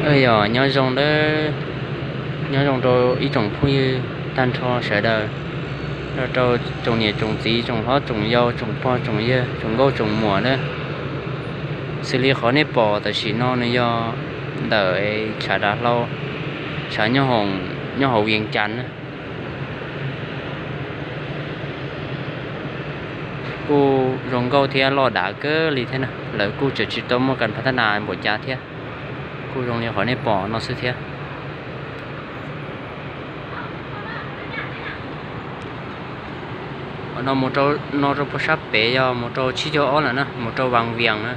Yog nyob zoo, nyob zoo rau ib tsoom phooj ywg tag nrho sawv daws, rau tsoom niam tsoom txiv, tsoom hlob tsoom yau, tsoom pog tsoom yawg, tsoom nkauj tsoom muam na. Xws li qhov nej pom tam sim no nws yog ntawm tshav dav hlau, tshav nyob hauv Vias Cas na. Kuj zoo nkauj thiab loj dav kawg li thiab na, lawv kuj tseem tsis tau muaj kas phav thab nas npaum cas thiab. Kuj zoo li qhov nej pom no xwb thiab. No mus rau, no rau puag sab pem yog mus rau tsib caug ob lawm na, mus rau Vas Vias na.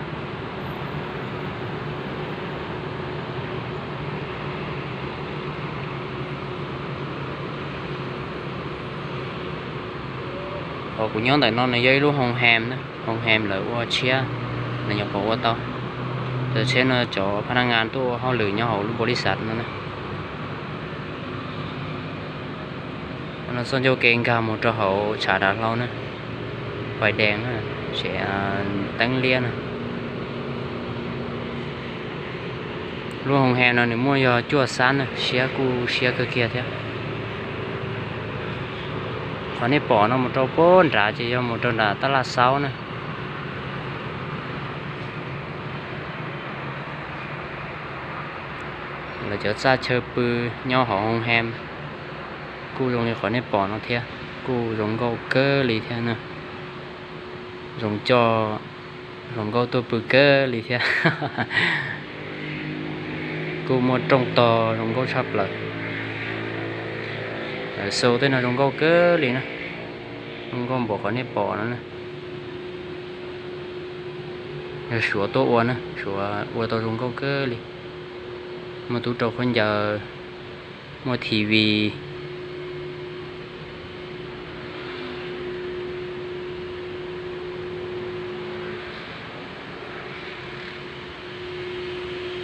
Qhov kuv nyob ntawm no nws yog ib lub hoo hem na, hoo hem lawv ua tshiab, nws nyuam qhuav ua tau. Cov tshiab no cov pha nab ngas tuaj ua hauj lwm nyob hauv lub npaus lis xav no na. No txoj ncauj ke nkag mus rau hauv tshav dav hlau na, pais dees na, teeb liab na. Lub hoo hem no nws muaj yog cuaj xab na, siab kuj siab kawg kiag thiab. Qhov nej pom no mus rau puag nrad ces yog mus rau nram tab laj xaub na. Lawv cov txaj chaw pw nyob hauv hoo hem kuj zoo li qhov nej pom no thiab, kuj zoo nkauj kawg li thiab na. Zoo coj hluas nkauj tuaj pw kawg li thiab. Kuj muaj rooj tog zoo nkauj tshaj plaws. Xus tej no zoo nkauj kawg li na, zoo nkauj npaum qhov nej pom no na. Yog Suav tuaj ua na, Suav ua tau zoo nkauj kawg li. Muaj tub rau khaub ncaws, muaj T V.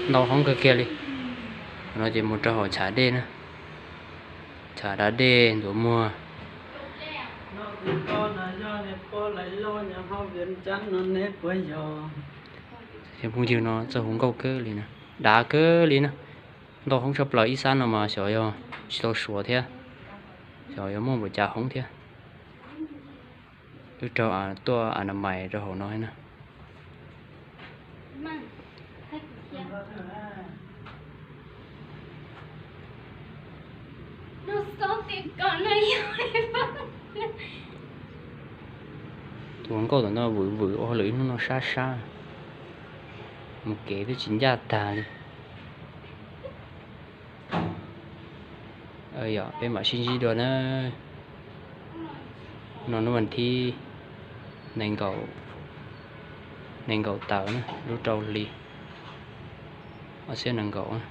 Ntau hoob kawg kiag li. No ces mus rau hauv tshav dej na, tshav da dej ntuav muag. Phooj ywg, no txoj hu nkauj kawg li na, dav kawg li na. Ntau hoob tshaj plaws, ib xab no mas xyov yog tsis tau Suav thiab, xyov yog muaj npaum cas hoob thiab. Wb raug tuaj a na mais rau hauv no na. Tus hluas nkauj tom no vwm vwm ua hauj lwm ib hnub no sab sab, mus kev twb tsis ncaj tag li. Yog peb mam sib ntsib dua na. No hnub vas thib nees nkaum, nees nkaum tawm na, lub rau hli ob txhiab nees nkaum.